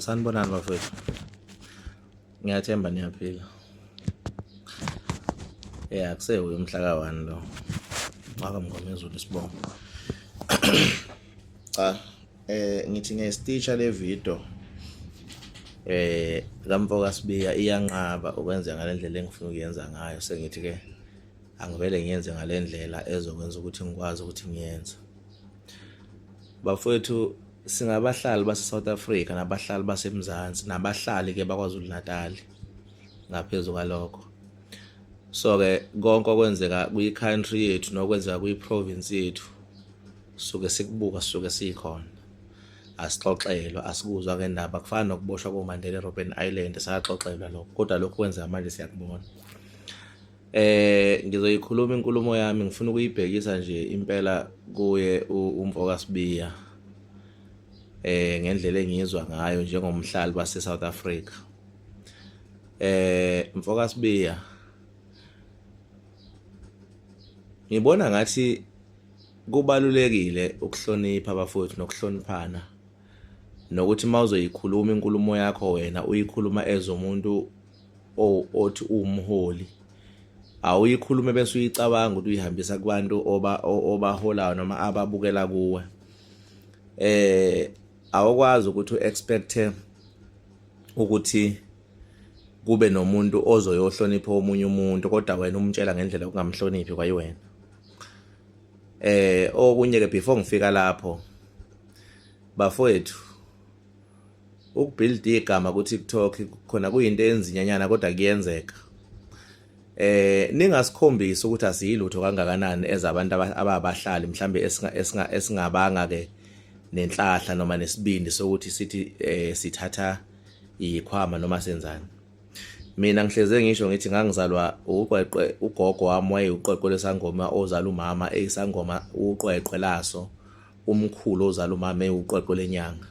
Sanibonani bafethu. Ngiyathemba niyaphila. Yeah, kusewu umhla ka-1 lo. Ngaka Mngomezulu isibongo. Cha, ngithi ngiyestitcha le video. Kamfoka Sibiya iyanqaba ukwenza ngalendlela engifuna ukuyenza ngayo, sengithi ke angivele ngiyenze ngalendlela ezokwenza ukuthi ngikwazi ukuthi ngiyenze. Bafowethu, singabahlali base-South Africa nabahlali baseMzansi nabahlali ke baKwaZulu Natal ngaphezu kwalokho. So ke konke okwenzeka kwi-country yethu nokwenzeka kwi-province yethu suke sikubuka, suke sikhona, asixoxelwa, asikuzwa ngendaba. Kufana nokuboshwa koMandela eRobben Island, saxoxelwa lokho, kodwa lokhu kwenzeka manje siyakubona. Ngizoyikhuluma inkulumo yami, ngifuna ukuyibhekisa nje impela kuye umfoka Sibiya ngendlela engiyizwa ngayo njengomhlali base South Africa. Mfoka Sibiya, ngibona ngathi kubalulekile ukuhlonipha abafowethu nokuhloniphana, nokuthi mawuzoyikhuluma inkulumo yakho wena uyikhuluma ezomuntu othi uwumholi, awuyikhulume bese uyicabanga ukuthi uyihambisa kubantu obaholayo noma ababukela kuwe. Awukwazi ukuthi uexpecte ukuthi kube nomuntu ozoyohlonipha omunye umuntu kodwa wena umtshela ngendlela yokungamhloniphi kwayiwena. Okunye ke before ngifika lapho bafowethu, ukubuild igama ku TikTok khona kuyinto enzinyanyana kodwa kuyenzeka. Ningasikhombisi ukuthi asiyilutho kangakanani ezabantu ababahlali mhlambe esingabanga ke nenhlahla noma nesibindi sokuthi sithi sithatha ikhwama noma senzani. Mina ngihleze ngisho ngithi ngangizalwa uqweqwe, ugogo wami wayewuqweqwe lesangoma ozala umama eyisangoma, uqweqwe laso, umkhulu ozala umama ewuqweqwe lenyanga.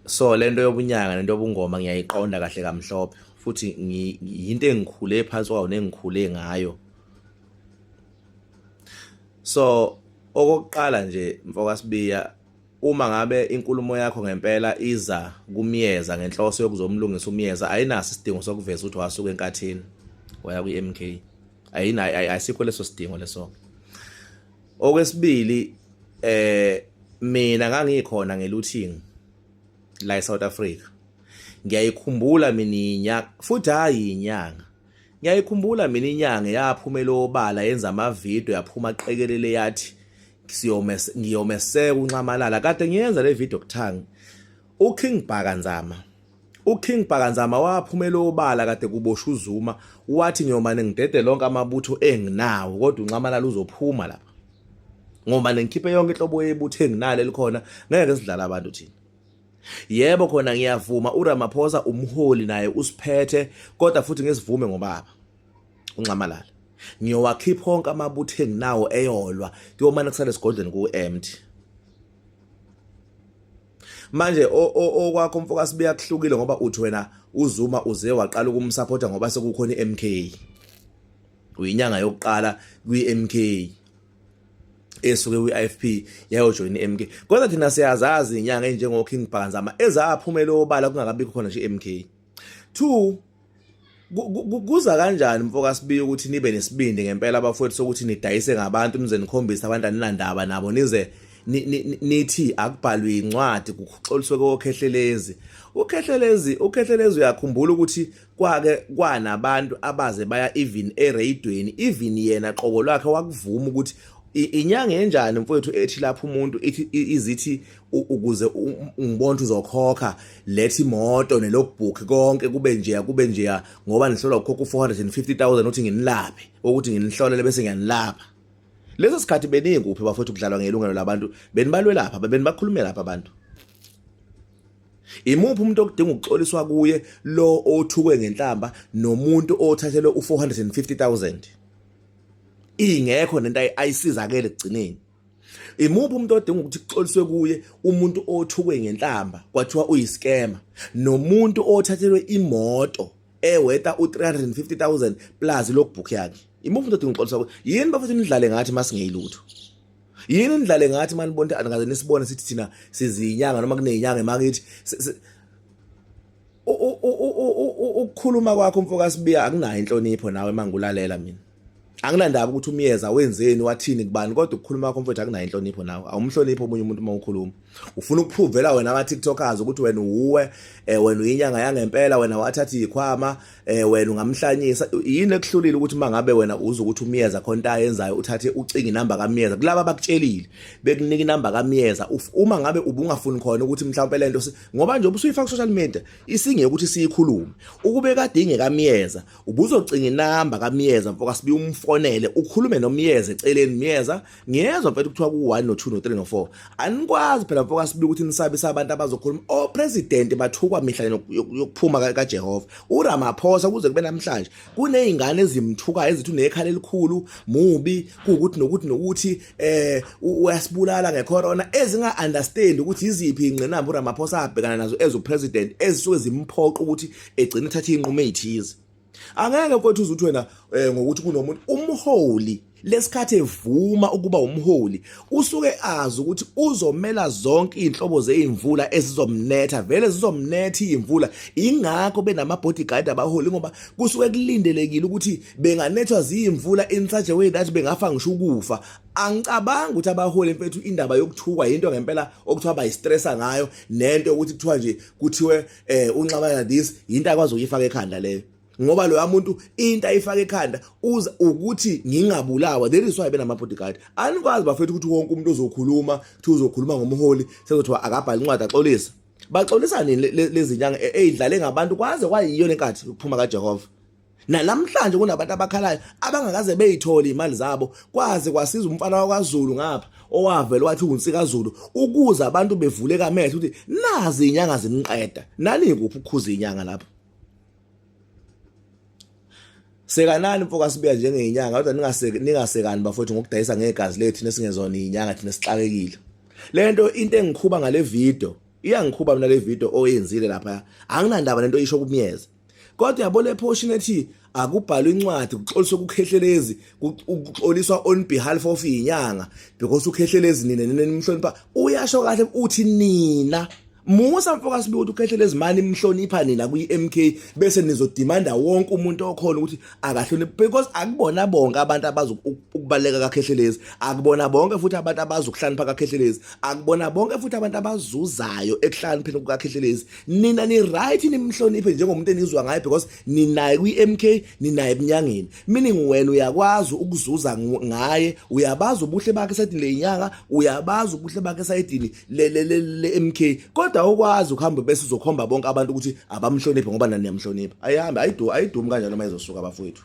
So lento yobunyanga nento yobungoma ngiyayiqonda kahle kamhlophe, futhi yinto engikhule phansi kwayo nengikhule ngayo. So okokuqala nje mfoka Sibiya, uma ngabe inkulumo yakho ngempela iza kumyeza ngenhloso yokuzomlungisa umyeza, ayinaso isidingo sokuveza ukuthi wasuka enkathini waya kwi-MK. Ayina, ayisikho leso sidingo leso. Okwesibili, mina ngangikhona ngelooting la eSouth Africa. Ngiyayikhumbula mina inyanga, futhi hayi inyanga. Ngiyayikhumbula mina inyanga yaphumela obala, yenza ama video, yaphuma qekelele yathi ngiyomeseka uNxamalala. Kade ngiyenza le video kuthanga. uKing Bhaka Nzama, uKing Bhaka Nzama waphumela obala kade kuboshwa uZuma, wathi ngiyomane ngidede lonke amabutho enginawo kodwa uNxamalala uzophuma lapha. Ngoba ngikhiphe yonke inhlobo yebutho enginalo elikhona, ngeke sidlala abantu thina. Yebo khona ngiyavuma uRamaphosa umholi naye usiphethe, kodwa futhi ngesivume ngobaba uNxamalala. Ngiyowakhipha onke amabutho enginawo eyolwa, kuyomane kusale esigodlweni ku empty. Manje okwakho mfoka Sibiya kuhlukile ngoba uthi wena uZuma uze waqala ukumsupporta ngoba sekukhona iMK. Uyinyanga yokuqala kwiMK esuke kwi-IFP yayojoyina iMK. Kodwa thina siyazazi inyanga enjengo King Bhaka Nzama ezaphumela obala kungakabikho khona nje iMK. 2 kuza kanjani mfoka Sibiya ukuthi nibe nesibindi ngempela abafowethu sokuthi nidayise ngabantu, nize nikhombise abantu aninandaba nabo, nize nithi akubhalwe incwadi kuxoliswe koKhehlelezi. UKhehlelezi uyakhumbula ukuthi kwake kwanabantu abaze baya even eradweni, even yena qobo lwakhe wakuvuma ukuthi inyanga enjani mfowethu ethi lapho umuntu ithi izithi ukuze ungibone uzokhokha lethi imoto nelogbook konke kube nje kube nje ngoba nihlolwa ukukhokha u450000 uthi nginilaphe ukuthi nginihlolele bese ngiyanilapha. Leso sikhathi beninguphi bafowethu kudlalwa ngelungelo labantu, benibalwe lapha, benibakhulumela lapha abantu. Imuphi umuntu okudinga ukuxoliswa kuye, lo othukwe ngenhlamba nomuntu othathelwe u450000 ingekho nento ayisizakele ekugcineni? Imuphi umuntu odinga ukuthi kuxoliswe kuye, umuntu othukwe ngenhlamba kwathiwa uyiskema nomuntu othathelwe imoto eweta u350000 plus logbook yakhe? Imuphi umuntu odinga ukuxoliswa kuye? Yini bafethu nidlale ngathi masingeyilutho? Yini nidlale ngathi manibona ukuthi anikaze nisibone sithi thina sizinyanga noma kunezinyanga emakithi. Ukukhuluma kwakho mfoka Sibiya akunayo inhlonipho nawe mangikulalela mina. Anginandaba ukuthi umyeza wenzeni wathini kubani, kodwa ukukhuluma kwakho mfowethu akunayo inhlonipho nawe. Awumhloniphi omunye umuntu uma ukhuluma. Ufuna ukuphuvela wena ama TikTokers ukuthi wena uwuwe, wena uyinyanga yangempela, wena wathatha izikhwama, wena ungamhlanyisa. Yini ekuhlulile ukuthi mangabe wena uza ukuthi umyeza khona into ayenzayo uthathe ucinge inamba kaMyeza kulaba abakutshelile bekunika inamba kaMyeza, uma ngabe ubungafuni khona ukuthi mhlawumbe lento ngoba nje ubusuyifaka ku social media isingeke ukuthi siyikhulume, ukube kade ingekaMyeza ubuzocinga inamba kaMyeza mfoka Sibiya umfonele ukhulume noMyeza eceleni. Myeza, ngiyezwa mfethu kuthiwa ku-1 no-2 no-3 no-4, anikwazi phela mfoka Sibiya ukuthi nisabise abantu abazokhuluma. Opresident bathukwa mihla yokuphuma kaJehova. URamaphosa kuze kube namhlanje kuney'ngane ezimthukayo ezithi unekhala elikhulu mubi, kuwukuthi nokuthi nokuthi uyasibulala ngecorona, ezinga-understand ukuthi yiziphi iy'ngqinamba uRamaphosa abhekana nazo as upresident ezisuke zimphoqa ukuthi egcine ethatha iy'nqumo ey'thize. Angeke mfowethu uze uthi wena ngokuthi kunomuntu umholi lesikhathi evuma ukuba umholi usuke azi ukuthi uzomela zonke izinhlobo zeimvula ezizomnetha, vele zizomnetha izimvula. Ingakho benama bodyguard abaholi, ngoba kusuke kulindelekile ukuthi benganethwa zimvula in such a way that bengafa ngisho ukufa. Angicabangi ukuthi abaholi mfethu indaba yokuthukwa into ngempela okuthiwa bayistressa ngayo, nento yokuthi kuthiwa nje kuthiwe unxabana this into akwazi ukuyifaka ekhanda leyo, ngoba loya muntu into ayifaka ekhanda uza ukuthi ngingabulawa. There is why benama bodyguard. Anikwazi bafethu ukuthi wonke umuntu ozokhuluma kuthi uzokhuluma ngomholi sekuthiwa akabhala incwadi axolisa. Baxolisa nini lezi nyanga eyidlale ngabantu kwaze kwayiyo lenkathi ukuphuma kaJehova? Namhlanje kunabantu abakhalayo abangakaze beyithole imali zabo, kwaze kwasiza umfana wakwaZulu ngapha owavela wathi uNsikaZulu ukuze abantu bevule kamehlo ukuthi nazi inyanga zimqeda. Nani kuphi ukukhuza inyanga lapho? Sekanani mfoka Sibiya njengenyanga, kodwa ningasekani bafowethu ngokudayisa ngegazi lethu nesingezona inyanga, thina sixakekile. Lento into engikhuba ngale video, iyangikhuba mina le video oyenzile lapha. Anginandaba nento oyisho kumyeza, kodwa yabo le portion ethi akubhalwe incwadi kuxoliswe kuKhehlelezi, kuxoliswa on behalf of inyanga because uKhehlelezi nina nimhlonipha. Uyasho kahle uthi nina musa mfoka Sibiya ukuthi uKhehlelezi mani imhlonipha nina kwi-MK, bese nizodimanda wonke umuntu okhona ukuthi akahloniphe, because akubona bonke abantu abazi ukubaleka kaKhehlelezi, akubona bonke futhi abantu abazi ukuhlakanipha kaKhehlelezi, akubona bonke futhi abantu abazuzayo ekuhlakanipheni kukaKhehlelezi. Nina ni right nimhloniphe njengomuntu enizwa ngaye because ninaye kwi-MK, ninaye ebunyangeni, meaning wena uyakwazi ukuzuza ngaye, uyabazi ubuhle bakhe esayidini lenyanga, uyabazi ubuhle bakhe esayidini le MK, kodwa awukwazi ukuhamba bese uzokhomba bonke abantu ukuthi abamhloniphe ngoba nani niyamhlonipha. Ayihambe, ayidumi kanjalo uma izosuka bafowethu.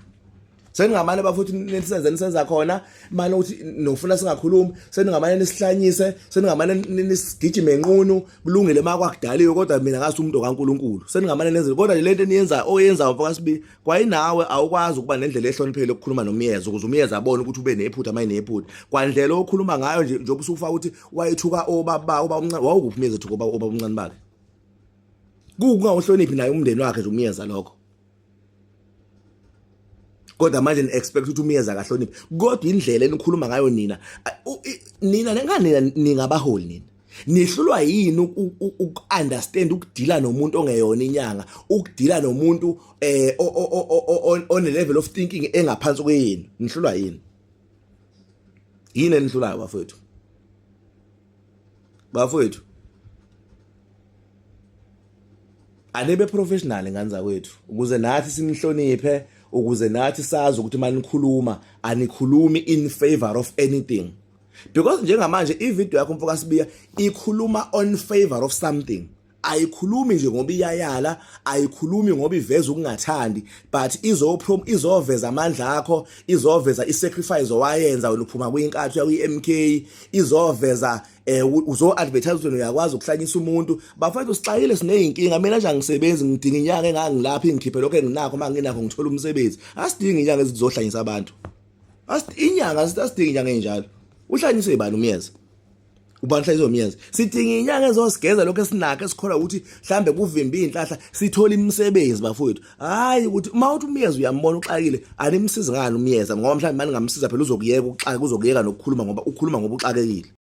Seningamane bafowethu nisenze nisenza khona manje ukuthi nofuna singakhulumi, seningamane nisihlanyise, seningamane nisigijime enqunu, kulungile makwakudaliwe, kodwa mina ngase umuntu kaNkuluNkulu. Seningamane nenze kodwa nje lento eniyenza oyenza mfoka Sibiya, kwayinawe awukwazi ukuba nendlela ehloniphekile ukukhuluma nomyeza ukuze umyeza abone ukuthi ube nephutha ama nephutha. Kwandlela okhuluma ngayo nje njengoba usufa ukuthi wayethuka obaba oba umncane, wawukuphi umyeza ethuka obaba omncane bakhe? Kungawuhloniphi naye umndeni wakhe nje umyeza lokho. Kodwa manje ni expect ukuthi umyeza akahloniphe, kodwa indlela enikhuluma ngayo nina nina nengani ningabaholi nina nihlulwa yini uku-understand ukudila nomuntu ongeyona inyanga, ukudila nomuntu one level of thinking engaphansi kweyenu? Nihlulwa yini? Yini enihlulayo bafowethu? Bafowethu, anibe professional ngane zakwethu ukuze nathi sinihloniphe, ukuze nathi sazi ukuthi manikhuluma anikhulumi in favor of anything, because njengamanje ivideo yakho mfoka Sibiya ikhuluma on favor of something. Ayikhulumi nje ngoba iyayala, ayikhulumi ngoba iveza ukungathandi, but izoveza amandla akho, izoveza i-sacrifice owayenza wena uphuma kwinkathu ya kwi-MK, izoveza uzo advertise ukuthi uyakwazi ukuhlanyisa umuntu. Bafethu sixakile, sineyinkinga. Mina nje angisebenzi, ngidinga inyanga engangilapha ingikhiphe lokho enginakho, uma nginakho ngithola umsebenzi. Asidingi inyanga ezizohlanyisa abantu, inyanga asidingi inyanga enjalo. Uhlanyiswe ibani umyeza? Ubani hlale izomyeza? Sidinga inyanga ezosigeza lokho esinakho esikhola ukuthi mhlambe kuvimba inhlahla, sithola imisebenzi bafowethu. Hayi ukuthi uma uthi umyeza uyambona uxakile, animsizi ngani umyeza? Ngoba mhlawumbe mani ngamsiza phela uzokuyeka ukuxaka, uzokuyeka nokukhuluma ngoba ukhuluma ngoba uxakekile.